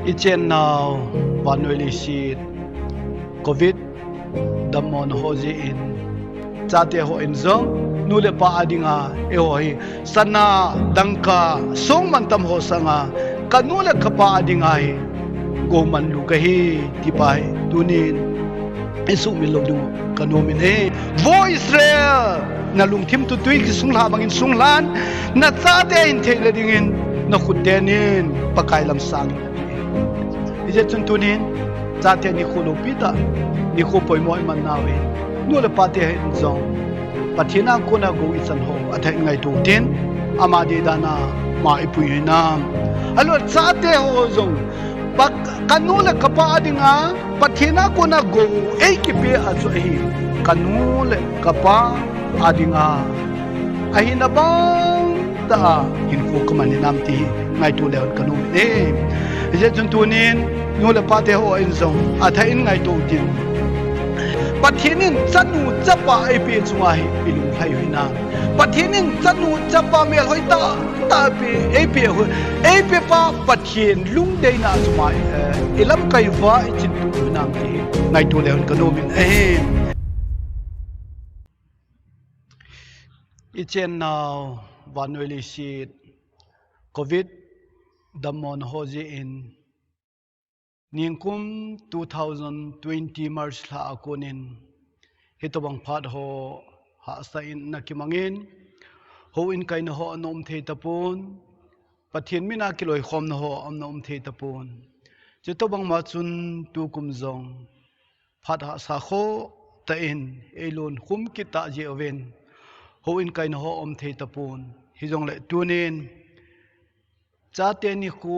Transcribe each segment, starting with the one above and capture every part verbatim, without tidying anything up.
I chennau vannoi leiset Covid dammo na ho jeh in, chate ho in jong nu le pa a dinga eiho hi sana, dangka, song mantam ho sanga ka nu le ka pa a dinga hi gou manlu kahi ti pa hi tunin i sumil lou diu ka nom in e. Vo Israel, na lungthim tu tui kisunglha bangin sunglhan, na chate hin thei le dingin na khut tenin Pakai lam sangin, ati. Hijeh chun tunin chate nikho loupi tah, nikho poimo i man nau hin, nu le pate hin jong Pathen a kona gou i chan ho athah in ngaito tin, ama dei dan a ma i pui hinam. Ahilou le chate ho jong, pa, ka nu le ka pa a dinga Pathen a kona gou ei kipe a chu ahi, ka nu le ka pa a dinga ahina bang tah a hinkho ka man hinam ti hi ngaito leu hen ka nom in e. Hijeh chun tunin nu le pate ho in jong athah in ngaito tin, Pathen in chanu chapa eipeh chunga hi i lunglhai u hinam. Pathen in chanu chapa melhoi tah tah eipeh, eipeh u, eipeh pa Pathen lungdeina chu ma, eh, i lamkai uva i chin tup u hinam ti hi ngaito leu hen ka nom in ahi. I chennau vannoi leiset Covid dammo na ho jeh in, ningkum two thousand twenty March lha a konin hitobang phat ho hahsa in na kimangin, houin kaina ho ana um thei tapon, Pathen mina kiloikhomna ho ana um thei tapon. Chutobang ma chun tukum jong phat hahsa khoh tah in ei lon khum kit tah jeh uvin, houin kaina ho um thei tapon. Hijongle tunin chate nikho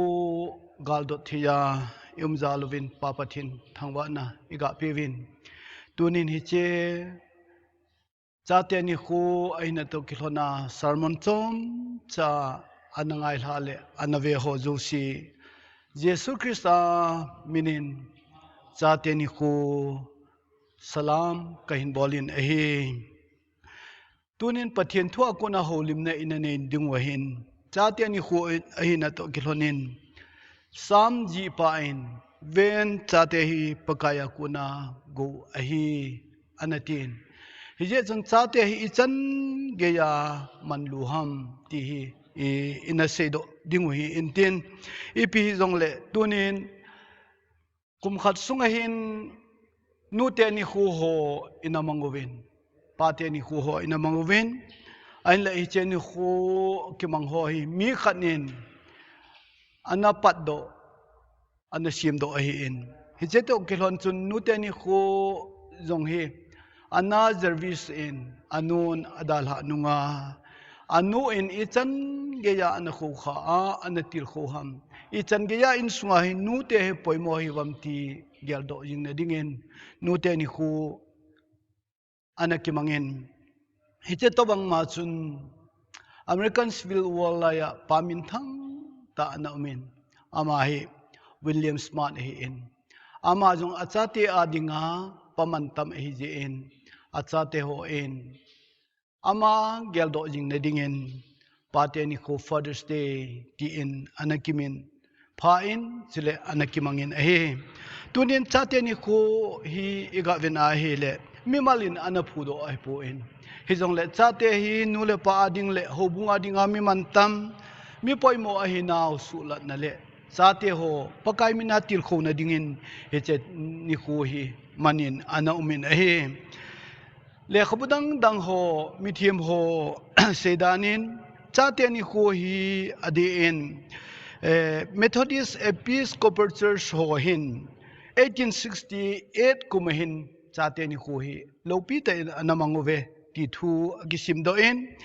galdot thei a i um jal uvin Pa Pathen thangvahna i gah pe uvin. Tunin hiche chate nikho ahina toh kilhon a sermon chomcha ana ngailhah le ana ve ho jouse, Jesu Christa minin chate nikho salam kahin bol in ahi. Tunin Pathen thu a kona houlimna i na nei ding u ahin, chate nikho ahina toh kilhon in, Sam jihpa in, ven chate hi Pakai a kona gou ahi, ana tin. Hijeh chun chate hi ichan geiya manlu ham ti hi i, i na seidoh ding u hi intin. Ipi hijongle tunin kum khat sunga hin nute nikho ho i na mang uvin, pate nikho ho i na mang uvin, ahinla hiche nikho kimang ho hi mi khat in ana patdoh, ana semdoh ahin. Hiche toh kilhon chun nute nikho jong hi ana Jarvis in anun adalhah nunga, anu in ichan geiya ana khoukhah a, ana tilkhou ham, ichan geiya insunga hi nute hi poimo hiuvam ti geldoh jing na dingin nute nikho ana kimangin. Hiche tobang ma chun American Civil War laiya pa minthang tah ana umin, ama hi William Smart ahin. Ama jong achate a dinga pa mantam ahi jeh in, achate ho in ama geldoh jing na dingin pate nikho, Father's Day, tin ana kimin pha in, chule ana kimangin ahi. Tunin chate nikho hi i gah ven ahile mimal in ana phudoh ahipon, hijongle chate hi nu le pa a ding le houbung a dinga mi mantam, mi poimo ahinau suhlatna le chate ho Pakai mina tilkhouna dingin hiche nikho hi manin ana umin ahi. Lekhabu dang dang ho, mithem ho seidan in, chate nikho hi adeh in, eh, Methodist Episcopal Church ho hin eighteen sixty-eight kum a hin chate nikho hi loupi tah in ana mang uve ti thu akisimdoh in,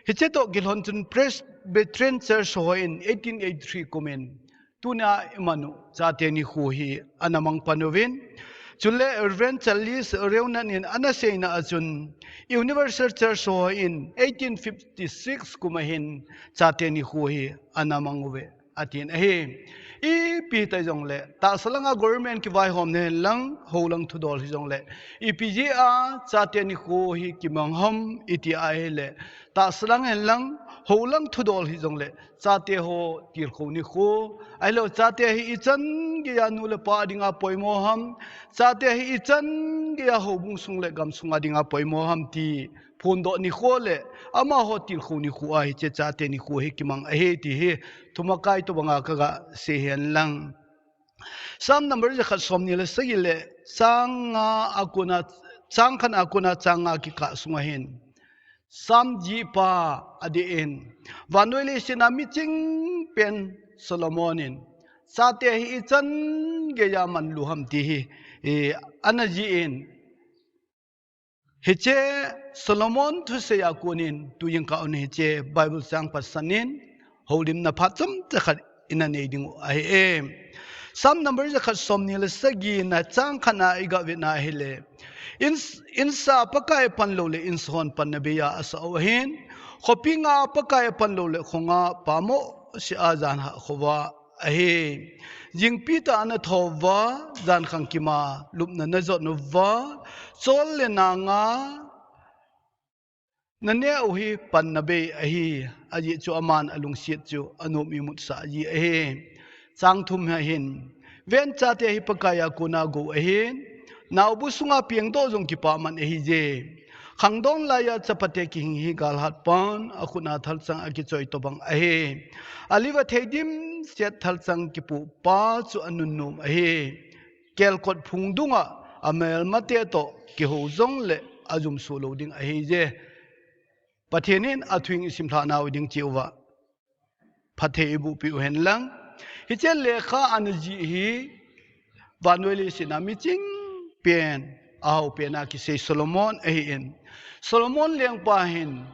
hiche toh kilhon chun Presbyterian Church ho in eighteen eighty-three kum in, tuna i man u chate nikho hi ana mang pan uvin. Chule Reverend Charles Rewnat in ana seina a chun Universal Church ho in eighteen fifty-six kum a hin chate nikho hi ana mang uve, atin ahi. Ipi tah jongle, tahsa langa government kivaihomna hen lang, hou lang thudol hijongle, ipi jeh a chate nikho hi kimang ham iti ahile, tahsa lang hen lang, Holang thudol hijongle, chate ho tilkhou nikho. Ahilou, chate hi ichan geiya nu le pa dinga poimo ham. Chate hi ichan geiya houbung sung le gamsung a dinga poimo ham ti phondoh nikho le, amaho tilkhou nikho a hiche chate nikho hi kimang ahi ti hi thumakai tobanga kaga sei hen lang. Psalm number jakhat somni le sagi le chang nga a kona, chang khatna a kona chang nga kikah sunga hin Psalm jihpa adih in, vannoi leiset a miching pen Solomon in, chate hi ichan geiya manlu ham ti hi, eh, ana jih in, hiche Solomon thusei a konin tujingkah un hiche Bible chang patsan in, houlimna phat chomcha khat ina nei diu ahi e. Psalm number jakhat somni le sagina chang khatna iga vetna ahile, in, insa Pakai panlou le insahon panna beiya asah u ahin, khopi nga Pakai panlou le khonga pa mohseh a jan hah khouva ahi. Jingpi tah a nathouva, jankhang kima lupna najot uva, chol le nanga naneh u hi panna bei ahi, ajeh chu aman alungset chu anom imutsah ji ahi. Chang thum a hin, ven chate hi Pakai a kona gou ahin, naobu sunga pengdoh jong kipaman ahije. Khangdong laiya chapate kihing hi galhat pan, akhutna thalchang akichoi tobang ahi. Aliva thei dimset thalchang kipupa chu anunnom ahi. Kelkot phung dunga amelmate toh kihou jongle ajumso lou ding ahije. Pathen in athu in isimlhah nau ding cheh uva phatthei iboh peh u hen lang. Hiche lekha ana jih hi vannoi leiset a miching pen, ahao pen a kisei Solomon ahin. Solomon lengpa hin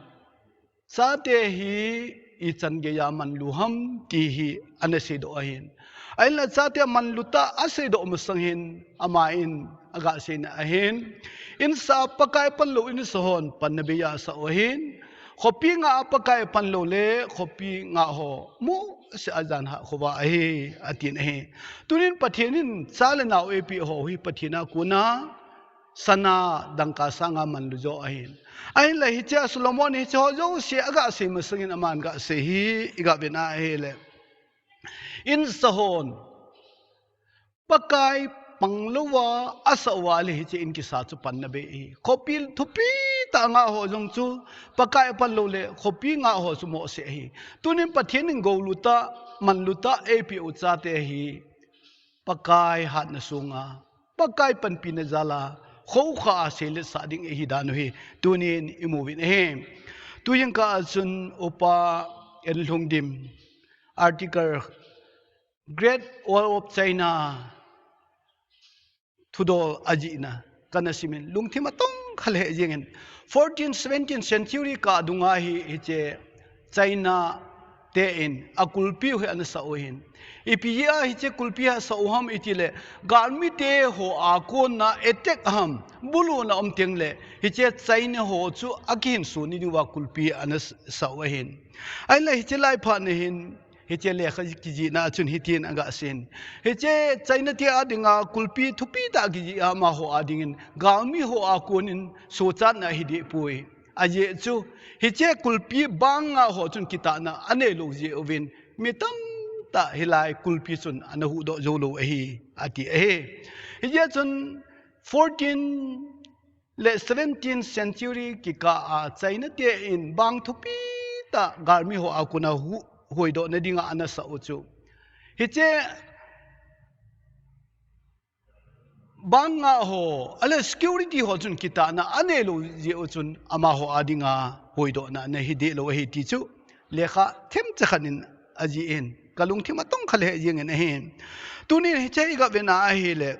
chate hi ichan geiya manlu ham ti hi ana seidoh ahin. Ahinla chate manlu tah aseidoh masang hin, aman aga seina ahin, insa Pakai panlou insahon panna beiya asah u ahin, khopi nga Pakai panlou le khopi nga ho mohseh a jan hah khouva ahi, atin ahi. Tunin Pathen in cha le nao eipeh ho hi Pathen a kona sana dangka sanga manlu jo ahin. Ahinla hiche a Solomon hiche ho jouse aga sei masang in aman ga sei hi iga vetna ahile, insahon Pakai panglouva asah uva le hiche in kisa chu panna bei ahi. Khopi thupi tah nga ho jong chu Pakai panlou le khopi nga ho chu mohseh ahi. Tunin Pathen in goulu tah, manlu tah eipeh u chate hi Pakai hatna sunga, Pakai panpina jal a, khoukhah a seiletsah ding ihi dan u hi tunin imu uvin ahi. Tujingkah a chun Upa N. Lhungdim article Great Wall of China thudol ajihna kana simin lungthim atongkha lheh jengin, fourteen, seventeen century kah dunga hi hiche China te in akulpi u hi ana sah u ahin. Ipi jeh a hiche kulpi asah u ham itile, galmite ho a kona attack ham, buluna um tengle hiche China ho chu akihinso ni diuva kulpi ana s-, sah u ahin. Ahinla hiche lai phat na hin, hiche lekha kijihna a chun hitin aga seiyin. Hiche China te a dinga kulpi thupi tah kijih a amaho a dingin galmi ho a konin sochatna hideh poi. Ajeh chu, hiche kulpi bang nga ho chun kitahna aneilou jeh uvin, mi tamtah hilai kulpi chun ana huhdoh joulou ahi, ati ahi. Hijeh chun fourteen le seventeen century kikah a China te in bang thupi tah galmi ho a kona hu-, huhdohna dinga ana sah u chu, hiche bang nga ho, ahile security ho chun kitahna aneilou jeh u chun amaho a dinga huhdohna ana hideh lou ahi ti chu lekha themcha khat in ajihin, kalungthim atongkha lheh jengin ahi. Tunin hiche iga vetna ahile,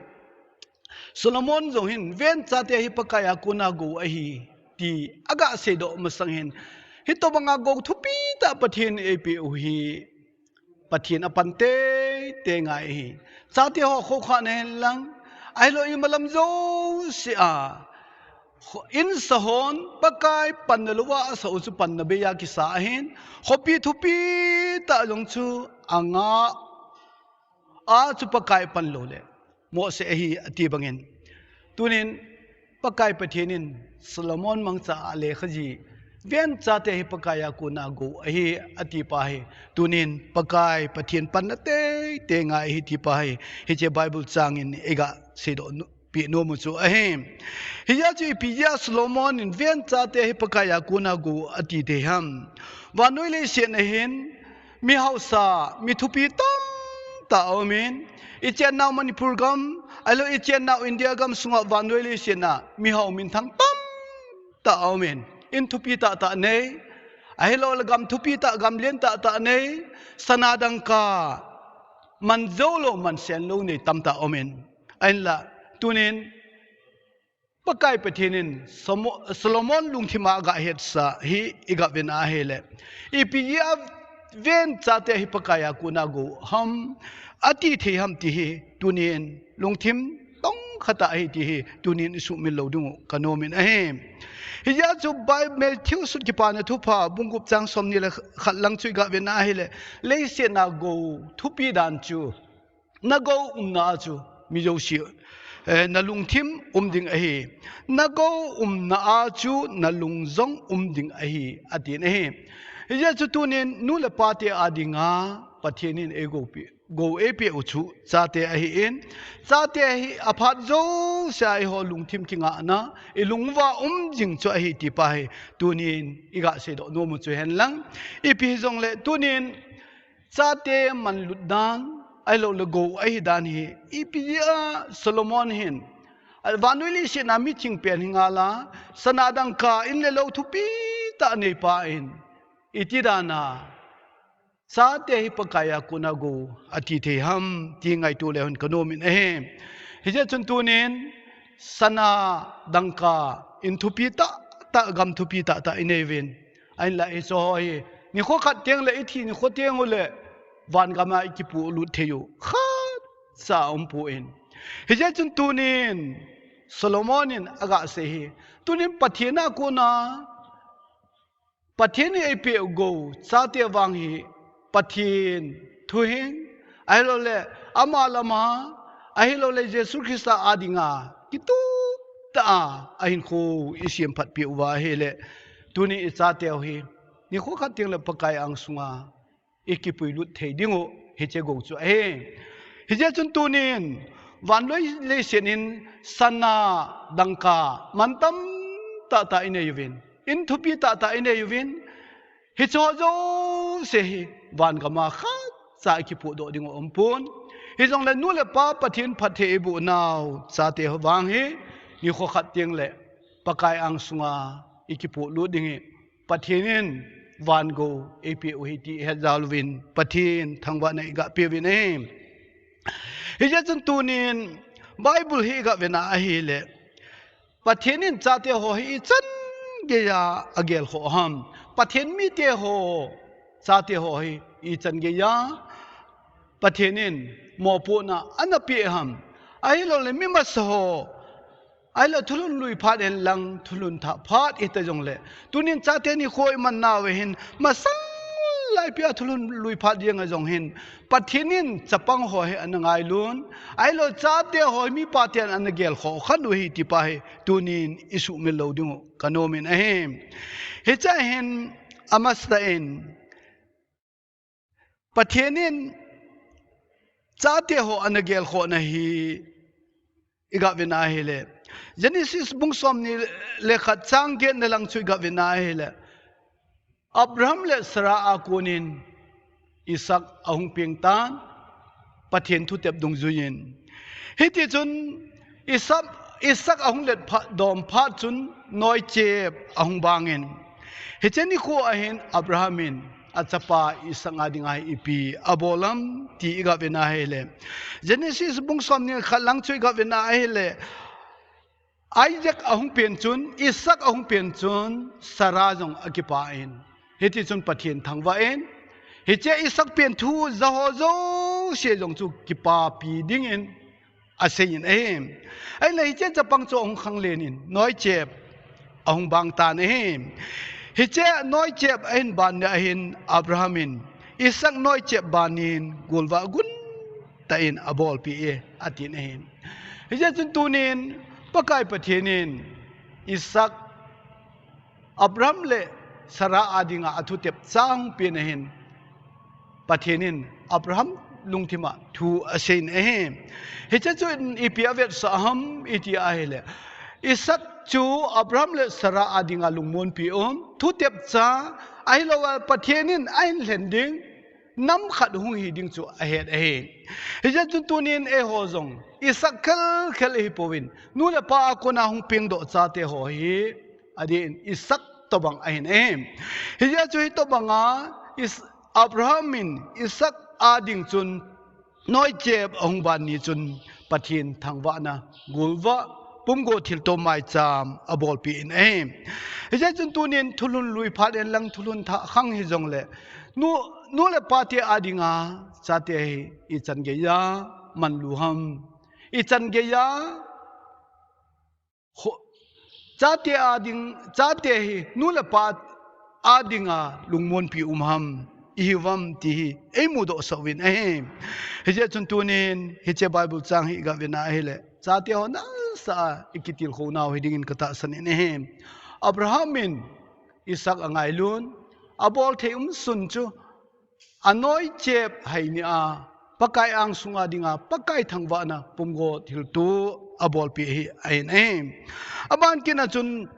Solomon jong hin ven chate hi Pakai a kona gou ahi ti aga seidoh masang hin, hitobanga gou thupi tah Pathen eipeh u hi Pathen apan teitei ngai ahi. Chate ho khoukhah na hen lang, ahilou imalam jouse a, kho-, insahon Pakai panna louva asah u chu panna beiya kisa ahin, khopi thupi tah jong chu anga a chu Pakai panlou le mohseh ahi ati bangin, tunin Pakai Pathen in Solomon mangcha a lekhaji Ven chate hi Pakai a kona gou ahi, ati pa hi. Tunin Pakai Pathen panna teitei ngai ahi ti pa hi. Hiche Bible changin iga seidoh nu, pi nomu chu ahi. Hijeh chun ipi jeh a Solomon in ven chate hi Pakai a kona gou ati thei ham. Vannoi leiset a hin, mi hausa, mi thupi tamtah aumin, ichennau Manipur gam, ahilou ichennau India gam sunga vannoi leiset a, mi hau minthang tam tah a um in, in thupi tahtah nei, ahilou le gam thupi tah, gam lien tahtah nei, sana dangka, man jou lou, man sen lou nei tamtah a um in. Ahinla, tunin, Pakai Pathen in Somo-, Solomon lungthim a aga hetsa hi iga ven ahile, ipi jeh a ven chate hi Pakai a kona gou ham, ati thei ham ti hi, tunin lungthim tongkhat a ahi ti hi tunin isuhmil lou dingu kanomin ahi. Hijeh chun Bi-, Matthew sut Kipana Thupha bung gup chang somni le khat lang chu iga ven ahile, leiset a gou thupi dan chu, na gou umna a chu mi jouse, eh, na lungthim um ding ahi. Na gou umna a chu na lung jong um ding ahi, atin ahi. Hijeh chun tunin nu le pate a dinga Pathen in eigoupi gou eipeh u chu chate ahin, chate hi aphat jousea eiho lungthim kingahna, ilungva um jing chu ahi ti pa hi tunin iga seidoh nomu chu henlang. Ipi hijongle tunin chate manlut dan, ahilou le gou ahi dan hi, ipi jeh a Solomon hin, a vannoi leiset a miching pen hi ngal a, sana dangka in le lou thupi tah nei pa in, iti dan a chate hi Pakai a kona gou ati thei ham ti ngaito leu hen kanomin ahi. Hijeh chun tunin sana dangka in thupi tahtah, gam thupi tahtah inei uvin. Ahinla hicheho hi, nikho khat teng le ithi nikho teng u le, van gam a ikipuilut thei u khatcha aumpoi. Hijeh chun tunin Solomon in aga sei hi, tunin Pathen a kona Pathen in eipeh u gou chate vang hi Pathen thuhing, ahilou le ama lama, ahilou le Jesu Christa a dinga kitup tah a ahinkho isemphat peh uva ahile, tuni ichateu hi nikho khat teng le Pakai angsunga ikipuilut thei dingu hiche gou chu ahi. Hijeh chun tunin vannoi leiset in sana dangka mantam tahtah inei uvin, in thupi tahtah inei uvin, hicheho jouse hi van gam a khatcha ikipohdoh dingu aumpon. Hijongle nu le pa Pathen phatthei iboh nau chate ho vang hi nikho khat teng le Pakai angsunga ikipohlut ding hi Pathen in van gou eipeh u ahi ti ihet jal uvin Pathen thangvahna iga peuvin ahi. Hijeh chun tunin Bible hi iga vena ahile, Pathen in chate ho hi ichan geiya agelkhoh ham? Pathen mite ho chate ho hi ichan geiya Pathen in mopohna ana peh ham? Ahilou le mi masa ho, ahilou thulhun lui phat hen lang thulhun thah phat hita jongle, tunin chate nikho iman nauva hin, masang laipi a thulhun lui phat jeng a jong hin, Pathen in chapang ho hi ana ngailun, ahilou chate ho hi mipa ten ana gelkhoh khat u ahi ti pa hi tunin isuhmil lou dingu kanomin ahi. Hichea hin amasatah in Pathen in chate ho ana gelkhohna hi iga vena ahile, Genesis bung somni le khat chang getna lang chu iga vena ahile, Abraham le Sarah a konin Isaac ahung peng tan, Pathen thutep dungjuiyin. Hitichun Isaac, Isaac ahung let phat, dom phat chun noichep ahung bangin. Hiche nikho ahin Abraham in achapa Isaac a dinga ipi abol am ti iga vena ahile, Genesis bung somni khat lang chu iga vena ahile, Isaac ahung pen chun, Isaac ahung pen chun, Sarah jong akipah in. Hitichun Pathen thangvah in, hiche Isaac pen thu jaho jouse jong chu kipapi dingin aseiyin ahi. Ahinla hiche chapang chu ahung khanglen in, noichep ahung bang tan ahi. Hiche noichep ahin ban le ahin Abraham in, Isaac noichep banin golvah gun tah in abolpeh e, atin ahi. Hijeh chun tunin, Pakai Pathen in Isaac, Abraham le Sarah a dinga athutep cha ahung pen ahin, Pathen in Abraham lungthima thu aseiyin ahi. Hiche chu ipi avetsah ham iti ahile, Isaac chu Abraham le Sarah a dinga lungmonpi um, thutep cha, ahilouva Pathen in ahin lhen ding, nam khat hung hi ding chu ahet ahi. Hijeh chun tunin eiho jong Isaac khelkhel ihi pouvin, nu le pa a kona hung pengdoh chate ho hi, adin Isaac tobang ahin ahi. Hijeh chun hitobanga Is-, Abraham in Isaac a ding chun noichep ahung ban ni chun Pathen thangvahna, golvah, pumgo thilto maicham abolpeh in ahi. Hijeh chun tunin thulhun lui phat in lang thulhun thah khang hijongle, nu, nu le pate a dinga chate hi ichan geiya manlu ham? Ichan geiya ho-, chate a ding, chate hi nu le pa a dinga lungmonpi um ham, ihiu vem ti hi eimudoh sah uvin ahi. Hijeh chun tunin hiche Bible chang hi iga vetna ahile, chate ho nasatah a ikitilkhou nau hi dingin katahsan in ahi. Abraham in Isaac angailun, abol thei umsun chu, anoichep hai nia, Pakai angsunga dinga, Pakai thangvahna, pumgo thilto abolpeh hi ahin ahi. Aban kitna chun,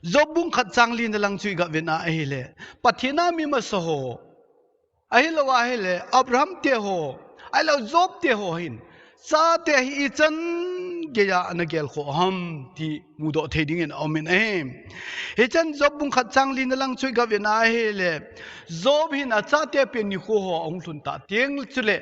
Job bung khat chang lina lang chu iga vetna ahile, Pathen a mi masa ho, ahilou ahile Abraham te ho, ahilou Job te ho hin, chate hi ichan geiya ana gelkhoh ham ti mudoh thei dingin aumin ahi. Hichan Job bung khat chang lina lang chu iga vetna ahile, Job hin achate pen nikho ho ahung lhun tah teng chule,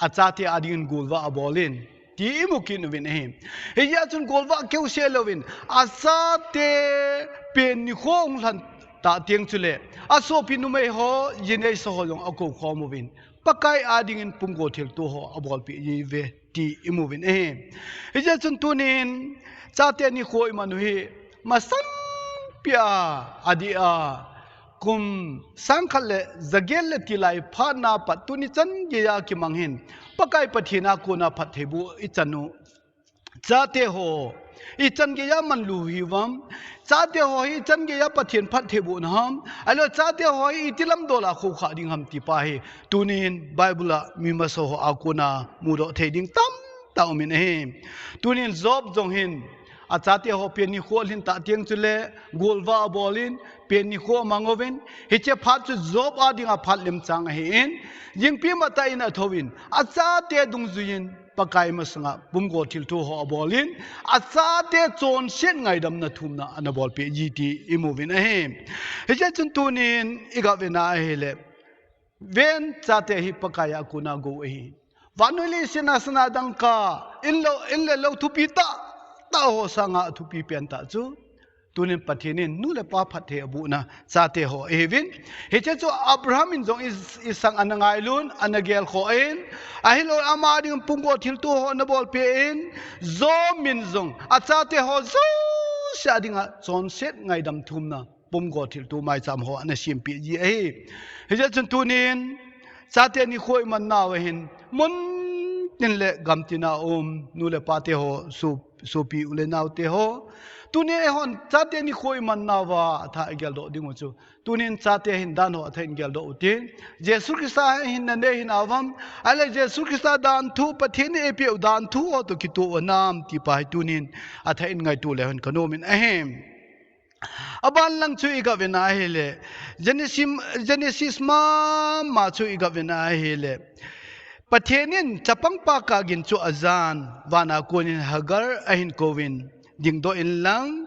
achate a dingin golvah abolin, ti imu kit uvin ahi. Hijeh chun golvah keuseh louvin, achate pen nikho ahung lhun tah teng chule, asopi numei ho, jineisa ho jong akoukhom uvin, Pakai a dingin pumgo thilto ho abolpeh jiuve ti imuvin ahi. Hijeh chun tunin chate nikho iman u hi masangpia, adih a, kum sangkhat le jaget le tilai phatna pat tuni chan geiya kimang hin, Pakai Pathen a kona phattheiboh ichan u, chate ho ichan geiya manlu hiu vem? Chate ho hi ichan geiya Pathen phattheiboh na ham, ahilou chate ho hi iti lamdol a khoukhah ding ham ti pa hi, tunin Bible a mi masa ho a kona mudoh thei ding tamtah aumin ahi. Tunin Job jong hin, achate ho pen nikho alhin tah teng chule, golvah abolin, pen nikho amang uvin, hiche phat chu Job a dinga phat lemchang ahin, jingpi matah in athouvin, achate dungjuiyin, Pakai masanga pumgo thilto ho abolin, achate chonset ngaidamna thumna ana bolpeh ji ti imuvin ahi. Hijeh chun tunin iga vetna ahile, ven chate hi Pakai a kona gou ahi. Vannoi leiset a sana dangka, in lou, in le lou thupi tahtah ho sanga athupi pentah chu, tunin Pathen in nu le pa phatthei abohna chate ho ihiuvin. Hiche chu Abraham in jong i, Isaac ana ngailun, ana gelkhoh in, ahilou ama ding pumgo thilto ho ana bolpeh in, Job in jong achate ho jouse a dinga chonset ngaidam thumna, pumgo thilto maicham ho ana sempeh ji ahi. Hijeh chun tunin, chate nikho iman nau ahin, muntin le gamtin a um nu le pate ho, so, sopi u le naote ho, tunin eihon chate nikho iman nauva atha igeldoh diu chu, tunin chate hin dan ho atha in geldoh ute. Jesu Christa hinna nei hinam, ahile Jesu Christa danthu, Pathen in eipeh u danthu ho toh kitoh u hinam ti pa hi tunin atha in ngaito leu hen kanom in ahi. Aban lang chu iga vetna ahile, Genesis, Genesis mama chu iga vetna ahile, Pathen in chapangpa kah gin chu ajan, van a konin Hagar ahin kouvin, dingdoh inlang,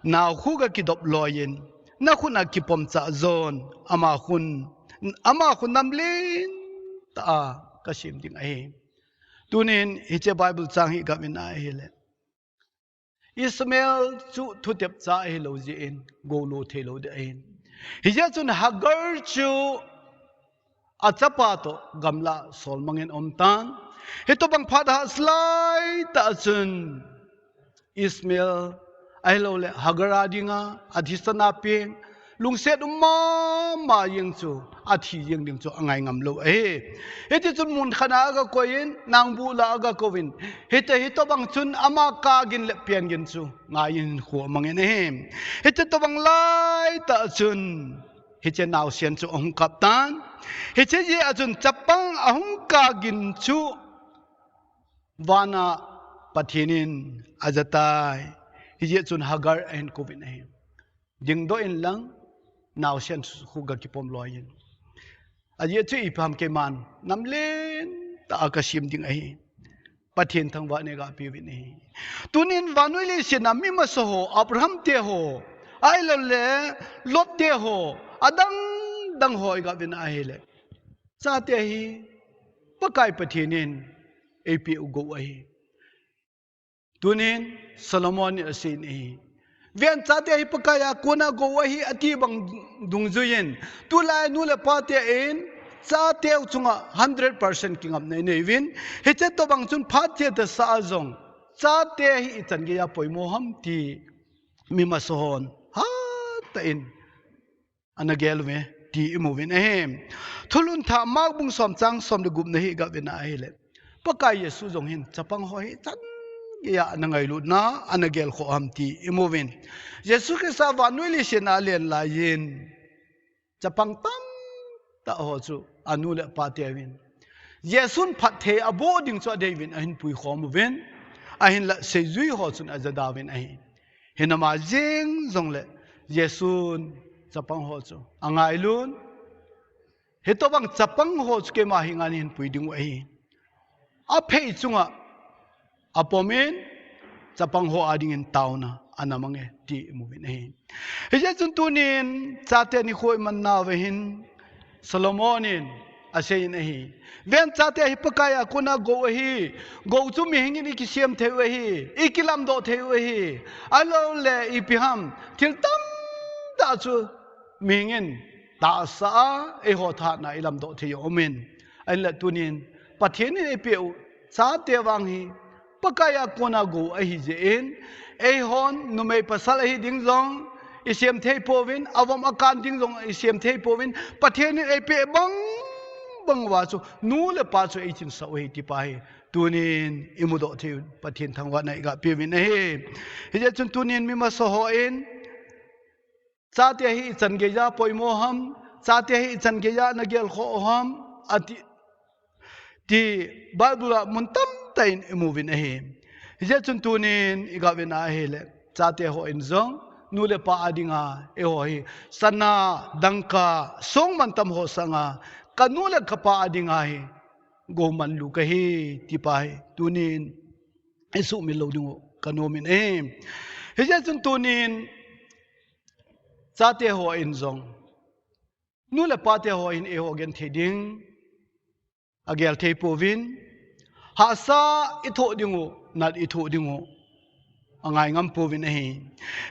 nao khu ga kidop loiyin, nakhut a kipom chah jon, ama khun, ama khun namlen tah a kasem ding ahi. Tunin hiche Bible chang hi iga vetna ahile, Ishmael chu thutep cha ahilou jeh in, goulo theilou ding ahin. Hijeh chun Hagar chu achapa toh gamlah a solmang in aum tan. Hitobang phat hahsa laitah chun Ishmael ahilouleh Hagar a dinga athisan a peng, lungset um mama jeng chu, athi jeng ding chu angai ngam lou ahi. Hiti chun mun khat a aga koi in, nangbuh lah a aga kou vin, hiti hitobang chun ama kagin le pian gin chu ngai in khu amang in ahi. Hiti tobang laitah chun hiche naosen chu ahung kap tan. Hiche jeh a chun chapang ahung kagin chu vana Pathen in ajatai. Hijeh chun Hagar ahin kouvin ahi. Dingdoh in lang, naosen khu ga kipom loi in. Ajeh chu ipi ham, keiman nam lentah a kasem ding ahi. Pathen thangvah nei ga peuvin ahi. Tunin vannoi leiset a mi masa ho, Abraham te ho, ahilou le Lot te ho, adang dang ho iga vin ahile, chate hi Pakai Pathen in eipeh u gou ahi. Tunin Solomon in asei in ahi. Ven, chate hi Pakai a kona gou ahi ati bang dungjuiyin, tulai nu le pate in chateu chunga hundred percent kingapna inei uvin, hiche tobang chun phat thei tasa a jong chate hi ichan geiya poimo ham ti mi masa hon hatah in ana gel uve ti imu uvin ahi. Thulhun thah Mark bung som chang som le gupna hi iga vin ahile, Pakai Jesu jong hin chapang ho hi chan geiya ana ngailutna, ana gelkhoh ham ti imu uvin. Jesu Christa vannoi leiset a alen laiyin, chapang tamtah ho chu anu le apa teuvin, Jesun phatthei aboh ding chu adei uvin ahin puikhom uvin, ahinla seijui ho chun ajada uvin ahi. Hinama jeng jongle Jesun chapang ho chu angailun, hitobang chapang ho chu keima henga neipui dingu ahi. Aphei chunga apom in, chapang ho adingin taona ana mange ti imu uvin ahi. Hijeh chun tunin chate nikho iman nauva hin Solomon in asei in ahi. Ven, chate hi Pakai a kona gou ahi. Gou chu mihing in ikisem thei u ahi, ikilamdoh thei u ahi. Ahilou le ipi ham, thil tamtah chu mihing in tahsa a eiho thahatna ilamdoh thei u aumin. Ahinla tunin Pathen in eipeh u chate vang hi Pakai a kona gou ahi jeh in, eihon numei pasal ahi ding jong isem thei pouvin, avom akan ding jong isem thei pouvin, Pathen in eipeh bang bang uva chu nu le pa chu eichinsah u ahi ti pa hi tunin imudoh thei u Pathen thangvahna iga peuvin ahi. Hijeh chun tunin mi masa hon chate hi ichan geiya poimo ham, chate hi ichan geiya ana gelkhoh u ham, ati, ti Bible a mun tamtah in imu uvin ahi. Hijeh chun tunin iga vin ahile, chate hon jong nu le pa adinga eiho hi sana, dangka, song mantam ho sanga kanu le kapa adinga hi gou manlu kahi ti pa hi tunin isumil lou dingu kanom in ahi. Hijeh chun tunin chate hon jong nu le pate hon eiho genthei ding agel thei pouvin, hahsa ithoh dingu, nat ithoh dingu angai ngam pouvin ahi.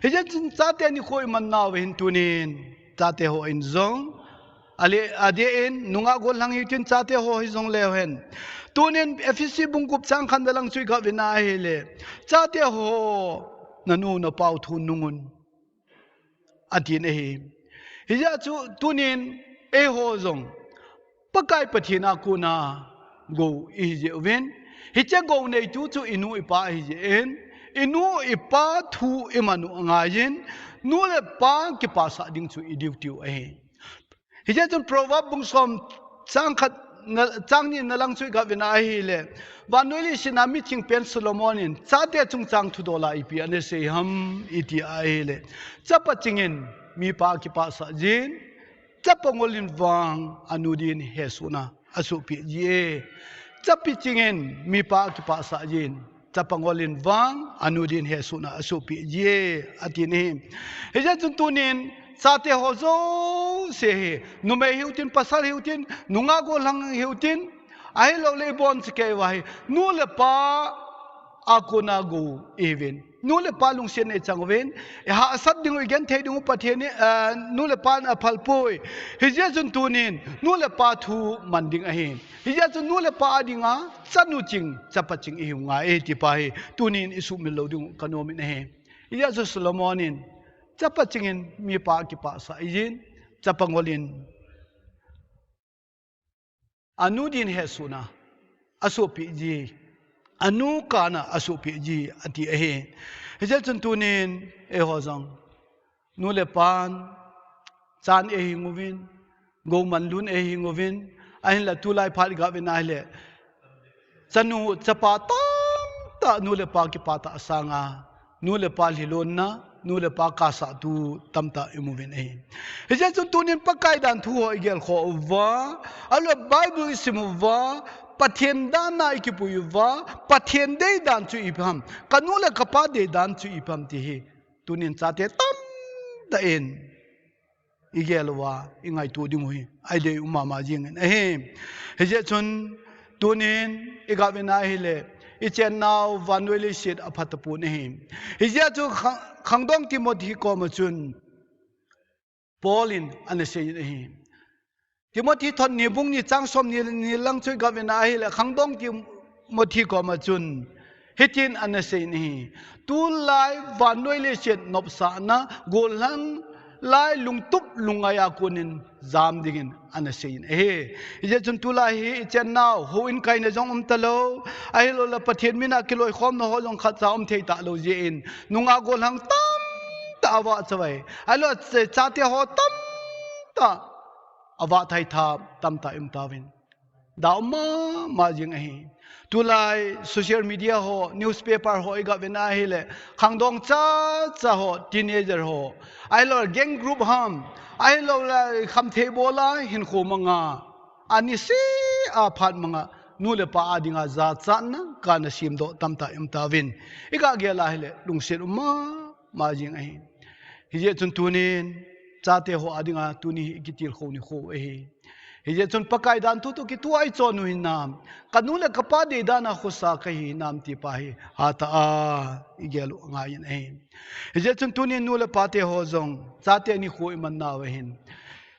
Hijeh chun chate nikho iman nauva hin tunin chate hon jong, ale, adeh in nungah gollhang hitin chate ho hijong leu hen, tunin Ephesi bung gup chang khatna lang chu iga vin ahile, chate ho, nanu napau thu nungun, atin ahi. Hijeh chun tunin eiho jong Pakai Pathen a kona gou ihi jeh uvin, hiche gou neitu chu inu ipa ahi jeh in, inu ipa thu iman u angaiyin, nu le pa kipasah ding chu i duty u ahi. Hijeh chun Proverb bung som chang khat na, chang ni na lang chu iga vin ahile, vannoi leiset a mi thingpen Solomon in chate chungchang thudol a ipi ana sei ham iti ahile, chapa chingin mipa akipasah jin, chapa ngolin vang anu din hesohna asohpeh ji e. Chapi chingin mipa akipasah jin, chapa ngolin vang anu din hesohna asohpeh ji e, atin ahi. Hijeh chun tunin chate ho jouse hi, numei hiutin, pasal hiutin, nungah gollhang hiutin, ahilou le ibonchauva hi nu le pa a kona gou ihiuvin, nu le pa lungset in ichang uvin, ihahsat dingu, igenthei dingu Pathen in, eh, nu le pa in aphal poi. Hijeh chun tunin nu le pa thu man ding ahi. Hijeh chun nu le pa adinga chanu ching, chapa ching ihiu ngai e ti pa hi tunin isumil lou dingu kanom in ahi. Hijeh chun Solomon in Chapa chingin mipa kipah sah ijin, chapa ngolin anu din hehsuna asopi ji, anu kana asopi ji ati ahi. Hijeh chun tunin eiho jong nu le pan chan eihing uvin, gou man lun eihing uvin, ahinla tulai phat iga vena ahile chanu chapa tamtah nu le pa kipah tah sanga nu le pa lhilonna, nu le pa kasah tu tamtah imu uvin ahi. Hijeh chun tunin Pakai dan thu ho igel kho uva, ahilou le Bible isim uva, Pathen dan a ikipui uva, Pathen deidan chu ipi ham, kanu le kapa deidan chu ipi ham ti hi tunin chate tamtah in igel uva, ingaito ding u hi adei um mama jingin ahi. Hijeh chun tunin iga vena ahile, ichennau vannoi leiset apha tapon ahi. Hijeh chun khang-, khangdong Timothy koma chun Paul in ana seiyin ahi. Timothy thot ni bung ni chang som ni, ni lang chu iga vena ahile, khangdong Timothy koma chun hitin ana seiyin ahi. Tulai vannoi leiset nopsahna, gollhang lai lungtup lungngai a konin jam dingin ana seiyin ahi. Hijeh chun tulai hi ichennau, houin kaina jong um talou, ahilou le Pathen mina kiloikhomna ho jong khatcha um thei talou jeh in, nunga gollhang tamtah avahchoi uve. Ahilou le chate ho tamtah avahthei tha tamtah um tauvin. Dau mama jing ahi. Tulai social media ho, newspaper ho iga vena ahile, khangdong chacha ho, teenager ho, ahilou le gang group ham, ahilou le khamthei bola hinkho manga, anise a phat manga nu le pa a dinga jachatna kana semdoh tamtah um tauvin. Iga gel a ahile lungset um mama jing ahi. Hijeh chun tunin chate ho a dinga tuni hi ikitilkhou nikho ahi. Hijeh chun Pakai dan thu toh kitoh a ichon u hinam, kanu le kapa deidan a khosa kahi hinam ti pa hi hatah a igel u angaiyin ahi. Hijeh chun tunin nu le pate ho jong chate nikho iman nau ahin,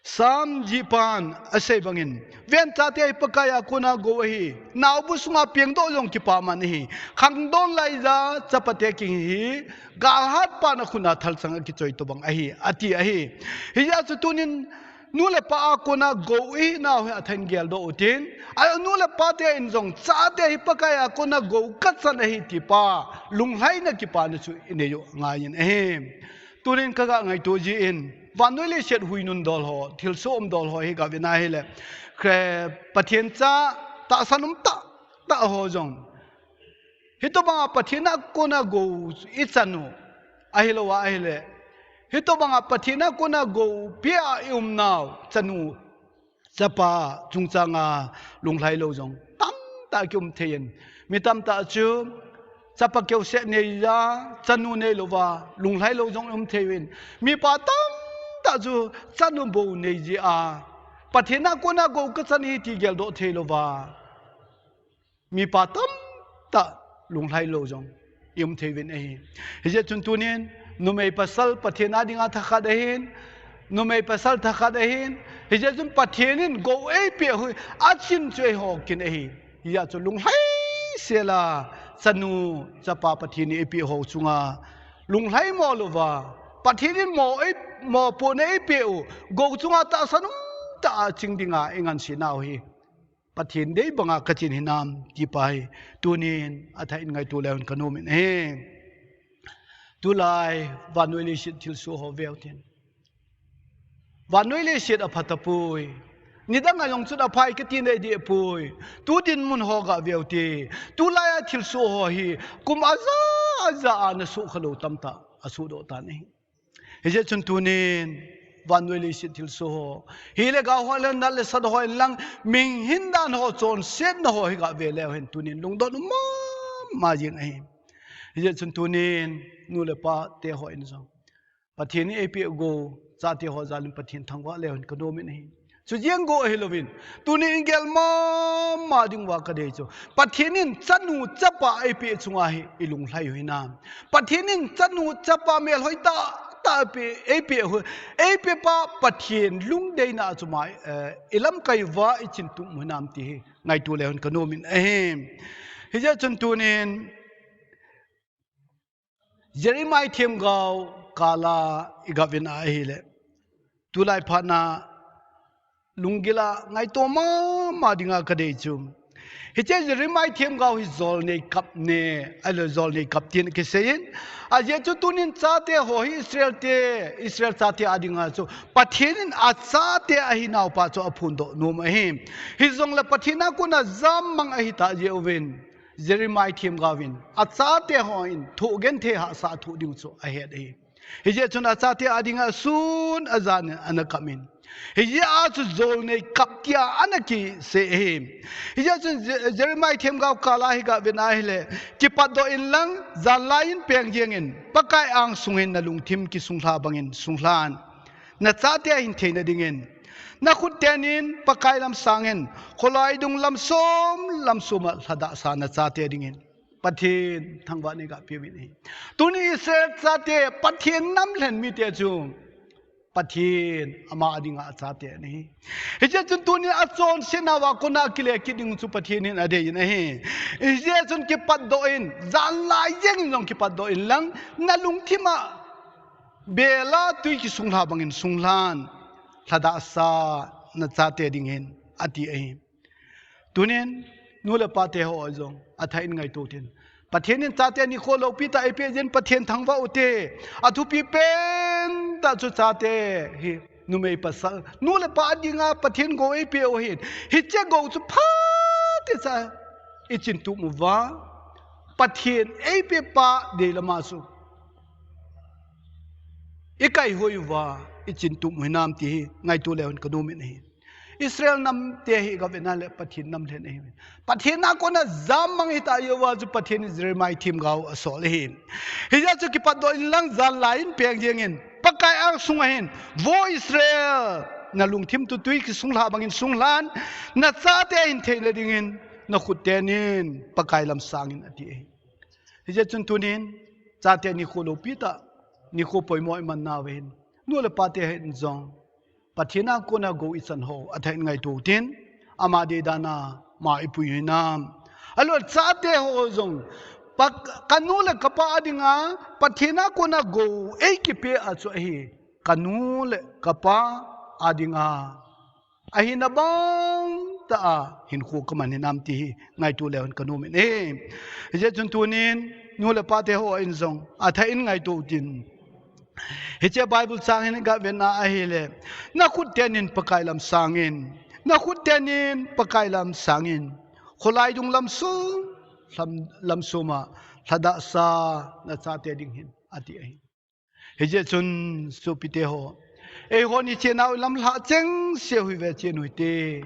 Sam jihpan asei bangin, ven chate hi Pakai a kona gou ahi, naobu sunga pengdoh jong kipaman ahi, khangdong laija chapate kihi hi galhat pan a khut a thalchang akichoi tobang ahi, ati ahi. Hijeh chun tunin nu le pa a kona gou ihinau hi athain geldoh utin, a nu le pate in jong chate hi Pakai a kona gou kachan ahi ti pa lunglhaina kipana chu inei u angaiyin ahi. Tunin kaga ngaito jin, vannoi leiset huinun dol ho, thilsoh um dol ho hi ga vena ahile, kre, Pathen cha tahsan um tahtah ho jong, hitobanga Pathen a kona gou ichan u, ahilou a ahile, hitobanga Pathen a kona gou pia iumnau chanu chapa chungchanga lunglhailou jong tamtah kium theiyin. Mi tamtah chu chapa keuseh neija, chanu neilouva lunglhailou jong um theiyin. Mipa tamtah chu chanu bou neijia, Pathen a kona gou kachan ahi ti geldoh theilouva mipa tamtah lunglhailou jong ium theiyin ahi. Hijeh chun tunin numei pasal Pathen a dinga thakhat ahin, numei pasal thakhat ahin, hijeh chun Pathen in gou eipeh u hi achin chu eiho kin ahi. Hijeh chun lunglhaisel a chanu chapa Pathen in eipeh ho chunga lunglhaimo louva, Pathen in mo ei, mopohna eipeh u gou chunga tahsan umtah a ching dinga ingansena u hi Pathen dei banga kachin hinam ti pa hi tunin athah in ngaito leu hen kanom in ahi. Tulai vannoi leiset thilsoh ho veu tin, vannoi leiset apha tapoi. Nidang a jong chun aphai kati nahi dehpoi. Tu dinmun ho ga veu te. Tulai a thilsoh ho hi kum aja aja a ana sukha lou tamtah asuhdoh tan ahi. Hijeh chun tunin vannoi leiset thilsoh ho, hile ga ho le nat le sat ho inlang, mihing hin dan ho chonsetna ho hi ga ve leu hen tunin lungdon um mama jing ahi. Hijeh chun tunin nu le pate ho in jong Pathen in eipeh gou chate ho jalin Pathen thangvah leu hen kanom in ahi. Chu jeng gou ahilouvin, tunin igel mama dinguva kadei chu, Pathen in chanu chapa eipeh chunga hi ilunglhai u hinam? Pathen in chanu chapa melhoi tahtah eipeh, eipeh u, eipeh pa Pathen lungdeina a chuma, eh, ilamkai uva ichin tum u hinam ti hi ngaito leu hen kanom in ahi. Hijeh chun tunin Jeremiah themgao kala i gavin ahile, tulai phatna lunggila ngaito mama dinga kadei chu, hiche Jeremiah themgao hi jolnei kap ne, ahilou jolnei kap tin kiseiyin. Ajeh chu tunin chate ho hi Israel te, Israel chate adinga chu Pathen in achate ahinaupa chu aphondoh nom ahi. Hijongle Pathen a kona jammang ahita jeh uvin, Jeremiah themgaovin achate hon thoh genthei hahsa thoh ding chu ahet ahi. Hijeh chun achate adinga sun ajan in ana kap in, hijeh a chu jolnei kap tia ana kisei ahi. Hijeh chun Je-, Jeremiah themgao kala hi gavin ahile, kipatdoh inlang, janlai in peng jengin, Pakai angsunga hin nalungthim kisunglha bangin sunglhan, nachate ahin theina dingin. Nakhut tenin Pakai lam sangin, kholai dung lam som lam soma lhadahsa nachate dingin Pathen thangvah nei gapeuvin ahi. Tuni Israel chate Pathen namlhen mite chu Pathen ama adinga achate ahi. Hijeh chun tuni achonsetnauva kona kile kit ding chu Pathen in adeiyin ahi. Hijeh chun kipatdoh in, janlai jengin jong kipatdoh inlang, nalungthima bela tui kisunglha bangin sunglhan, lhadahsa nachate dingin ati ahi. Tunin, nu le pate ho jong athah in ngaito utin, Pathen in chate nikho loupitah eipeh jeh in Pathen thangvah ute. Athupi pentah chu chate hi numei pasal, nu le pa adinga Pathen gou eipeh u ahin, hiche gou chu phatecha ichintup uva, Pathen eipehpa deilama chu ikaihoi uva ichintup u hinam ti hi ngaito leu hin kanom in ahi. Israel namte hi gavin ahile Pathen namlhen ahi. Pathen a kona jammang hita jeh uva chu Pathen in Jeremiah themgao asol ahi. Hijeh chun kipatdoh inlang, janlai in peng jengin, Pakai angsunga hin, Vo Israel, nalungthim chu tui kisunglha bangin sunglhan, nachate ahin theina dingin, nakhut tenin Pakai lam sangin ati ahi. Hijeh chun tunin, chate nikho loupitah, nikho poimo imannauva hin, nu le pate hin jong Pathen a kona gou ichan ho athah in ngaito utin, ama deidan a ma ipui u hinam? Ahilou chate ho jong, pa, kanu le kapa adinga Pathen a kona gou eikipeh a chu ahi, kanu le kapa adinga ahina bang tah a hinkho kaman hinam ti hi ngaito leu hin kanom in ahi. Hijeh chun tunin, nu le pate ho in jong athah in ngaito utin, hiche Bible chang hin gavin ahile, nakhut tenin Pakai lam sangin, nakhut tenin Pakai lam sangin, kholai dung lam som, lam, lam soma lhadahsa nachate ding hin ati ahi. Hijeh chun sopite ho, eihon ichenau lamlhah chengse u hi vechen u hite.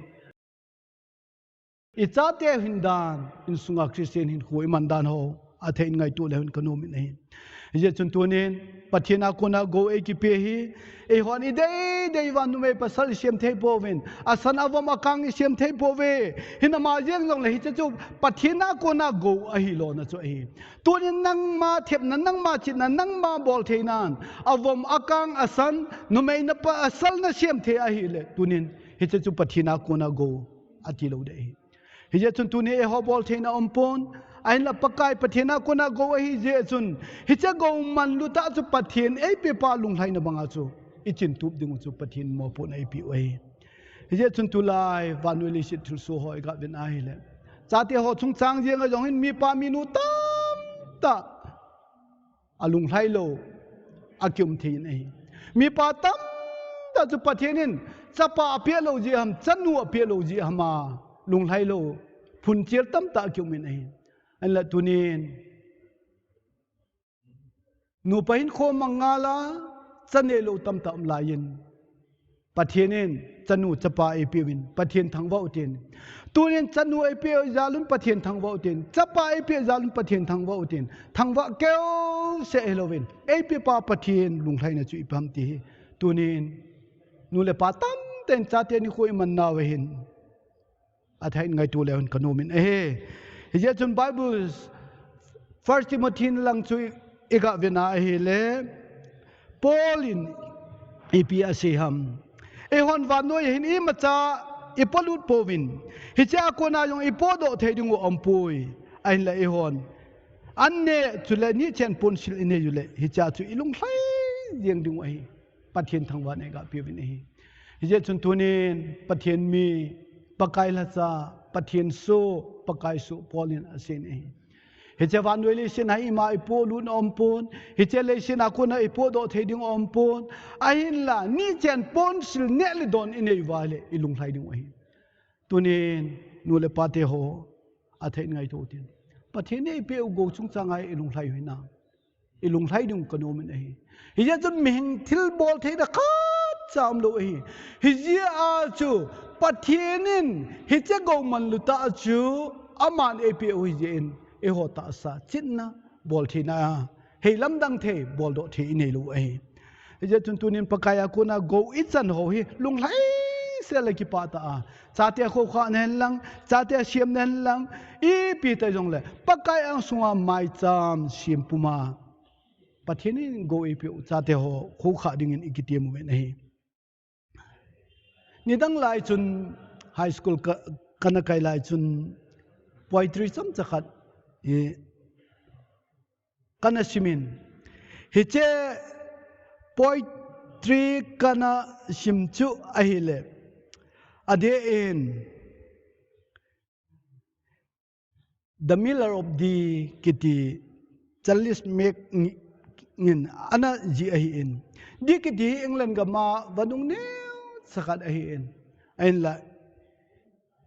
Ichate u hindan, insunga Christian hinkho iman dan ho athah in ngaito leu hin kanom in ahi. Hijeh chun tunin, Pathen a kona gou eikipeh hi, eihon ideidei uva numei pasal isem thei pouvin, asan avom akang isem thei pouve. Hinama jeng jongle hiche chu Pathen a kona gou ahilona chu ahi. Tunin nangma thepna, nangma chihna, nangma boltheinan, avom akang asan, numei napa asal nasem thei ahile, tunin hiche chu Pathen a kona gou ati lou ding ahi. Hijeh chun tuni eiho boltheina umpon, ahinla Pakai Pathen a kona gou ahijeh chun, hiche gou manlutah chu Pathen eipehpa lunglhaina banga chu ichintup dingu chu Pathen mopohna eipeh u ahi. Hijeh chun tulai vannoi leiset thilsoh ho igavin ahile, chate ho chungchang jenga jong hin mipa minu tamtah alunglhai lou akium thei in ahi. Mipa tamtah chu Pathen in chapa apeh lou jeh ham, chanu apeh lou jeh ham a lunglhai lou phunchel tamtah akium in ahi. Ahinla tunin, nupa hinkho mangngal a, cha neilou tamtah um laiyin, Pathen in chanu chapa eipeuvin, Pathen thangvah utin. Tunin chanu eipeh jal un Pathen thangvah utin, chapa eipeh jal un Pathen thangvah utin. Thangvah keuseh hilouvin, eipehpa Pathen lunglhaina chu ipi ham ti hi tunin, nu le pa tamtah in chate nikho iman nauva hin athah in ngaito leu hin kanom in ahi. Hijeh chun Bible First Timothy lang chu igavin ahile, Paul in ipi asei ham? Eihon vannoi a hin imacha ipolut pouvin, hichea kona jong ipodoh thei dingu aumpoi. Ahinla eihon an neh chule nichen ponsil inei ule, hichea chu ilunglhai jeng ding u ahi. Pathen thangvah in eiga peuvin ahi. Hijeh chun tunin Pathen mi, Pakai lhacha, Pathen soh, Pakai soh Paul in aseiyin ahi. Hiche vannoi leiset a ima ipoh lut aumpon, hiche leiset a kona ipohdoh thei ding aumpon, ahinla nichen ponsil neh le don inei uva ahile ilunglhai ding u ahi. Tunin nu le pa teho, athei in ngaito utin. Pathen in eipeh u gou chungchang a ilunglhai u hinam? Ilunglhai ding u kanom in ahi. Hijeh chun mihem thilbol theina khatcha umlou ahi. Hijeh a chu Pathen in hiche gou manlu tah chu aman eipeh u hijeh in eiho tahsa chetna, bol theina, hei lamdang thei, boldoh thei inei lou ahi. Hijeh chun tunin Pakai a kona gou ichan ho hi lunglhai sel a kipah tah a, chate khoukhah na hen lang, chate semna hen lang, ipi tah jongle Pakai angsunga maicham sem puma Pathen in gou eipeh u chate ho khoukhah dingin ikitem uvin ahi. Nidang lai chun high school ka, kana kai lai chun poetry chomcha khat hi kana simin. Hiche poetry kana sim chu ahile, adeh in The Miller of Dee kiti Charles Mack in ana jih ahin. Dee kiti hi England gam a vadung neocha khat ahin. Ahinla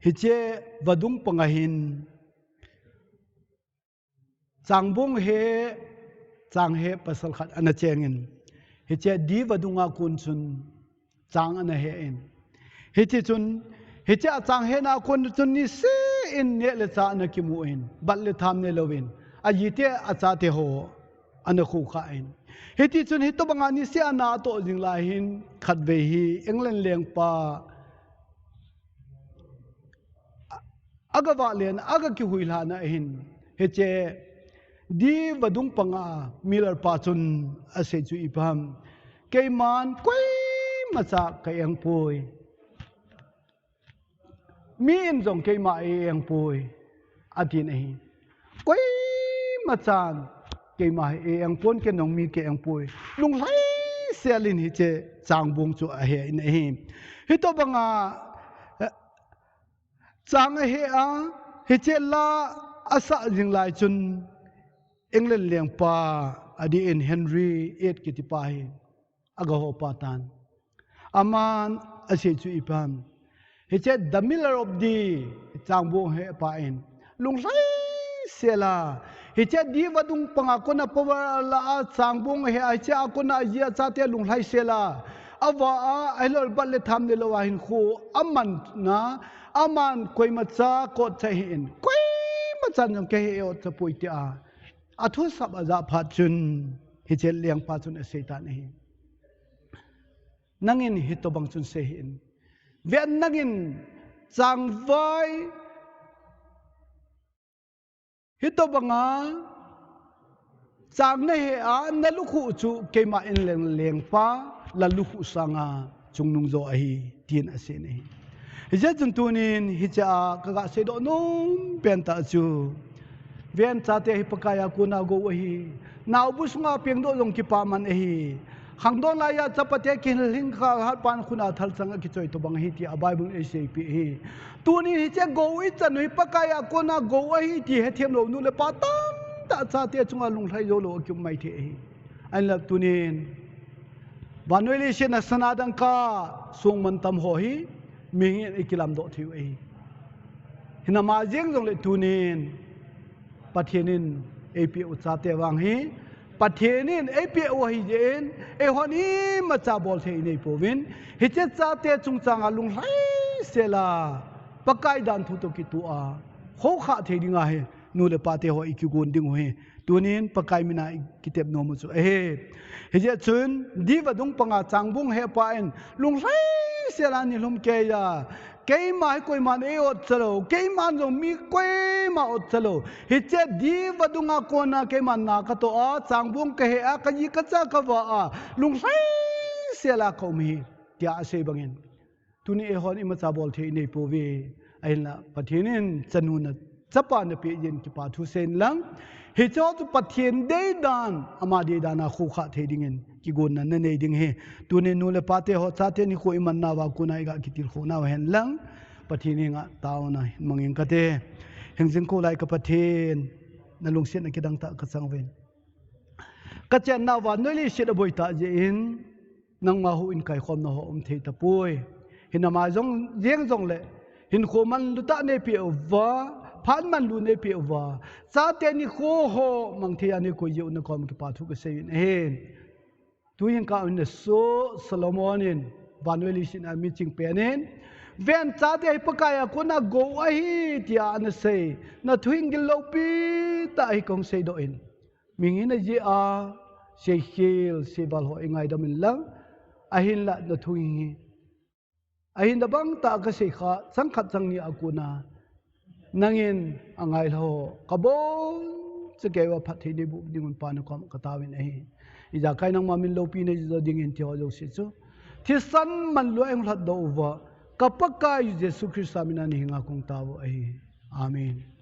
hiche vadung panga hin changbong he, chang he pasal khat ana chengin, hiche Dee vadung a kon chun chang ana he in. Hitichun, hiche a chang hena kon chun niseh in neh le chah ana kimu in, bat le tham ne louvin, ajite achate ho ana khoukhah in. Hitichun hitobanga niseh a na atoh jing lai hin khatvei hi England lengpa aga vah len, aga kihuilhahna ahin. Hiche Dee vadung panga Miller pa chun asei chu ipi ham? Keiman koimacha ka-eng poi. Mi in jong keima ei-eng poi, atin ahi. Koimachan keima hi ei-eng pon, ken jong mi ka-eng poi. Lunglhai sel in hiche changbong chu ahe in ahi. Hitobanga, eh, chang ahe a, hiche la asah jing lai chun England lengpa adeh in Henry eight kitipa hi aga hopa tan. Aman asei chu ipi ham? Hiche The Miller of Dee changbong hepa in lunglhai sel a, hiche Dee vadung panga kona power ala a changbong ahe a, hiche a kona aji achate lunglhai sel a, avah a, ahilou le bat le tham ne lou a hinkho aman na, aman koimacha kotcha hih in, koimachan jong kahe ot cha poi tia athusap ajah phat chun, hiche lengpa chun asei tan ahi. Nangin hitobang chun sei hih in. Ven, nangin changvai hitobanga chang nahe a, nalukhuh chu keima England lengpa lalukhuh sanga chungnung jo ahi, tin asei in ahi. Hijeh chun tunin hiche a kaga seidoh nom pen tah chu, ven, chate hi Pakai a kona gou ahi. Naobu sunga pengdoh jong kipaman ahi. Khangdong laiya chapate kihing kha hatpan khuna thalchang akichoi tobang ahi tia Bible in eiseipeh ahi. Tunin hiche gou ichan u hi Pakai a kona gou ahi ti hethem lou nu le pa tamtah chate chunga lunglhai jou lou akium maithei ahi. Ahinla tunin vannoi leiset a sana dangka songmantam ho hi mihem in eikilamdoh thei u ahi. Hinama jeng jongle tunin Pathen in eipeh u chate vang hi, Pathen in eipeh u ahijeh in, eihon imacha bolthei inei pouvin, hiche chate chungchanga lunglhai sel a, Pakai danthu toh kitoh a, khoukhah thei dinga hi nu le pate ho ikigon ding u hi, tunin Pakai mina ikitep nom u chu ahi. Hijeh chun Dee vadung panga changbong hepa in lunglhai sel a nilhum keiya, keima hi koiman ei ot chalou, keiman jong mi koima ot chalou, hiche Dee vadunga kona keiman na katoh a, changbong kahe a, kaji kacha kavah a, lunglhai sel a kaum ahi, tia asei bangin, tuni eihon imacha bolthei inei pouve. Ahinla Pathen in chanu na chapa napeh jeh in kipa thu seiyin lang, Hiche ho chu Pathen deidan, ama deidan a khokha thei dingin kigonna nanei ding ahi. Tuni nu le pa te ho chate nikho iman nauva kona iga kitilkhou nau hen lang, Pathen henga taona hin mangin kate. Hingjing kholai ka Pathen, nalungsetna kidang tah kachang uvin. Kachen nauva vannoi leiset aboi tah jeh in, nangma houin kaikhomna ho um thei tapoi. Hinama jong, jeng jongle, hinkho manlu tah neipeh uva, phat manlu neipeh uva, chate nikho ho mang thei a neikoi jeh u nakom kipa thu kasei in ahi. Tuhin ka un nasoh Solomon in, vannoi leiset a miching pen in, ven chate hi Pakai a kona gou ahi tia anasei, nathu hing gil loupi tah hi kahung seidoh in. Mihing hina jeh a, seikhel, seival ho ingaidam in lang, ahinla nathu hing hi. Ahin tobang tah kasei kha, chang khat chang ni a kona, nangin angailha ho, kabon chakeiuva phatthei neiboh dingun Pa nakom kataovin ahi. Ijakai nangma min loupina jo dingin tiho jouse chu thisan manlua eihung lhatdoh uva, ka Pakai Jesu Christa mina nahenga kahung tao u ahi. Amen.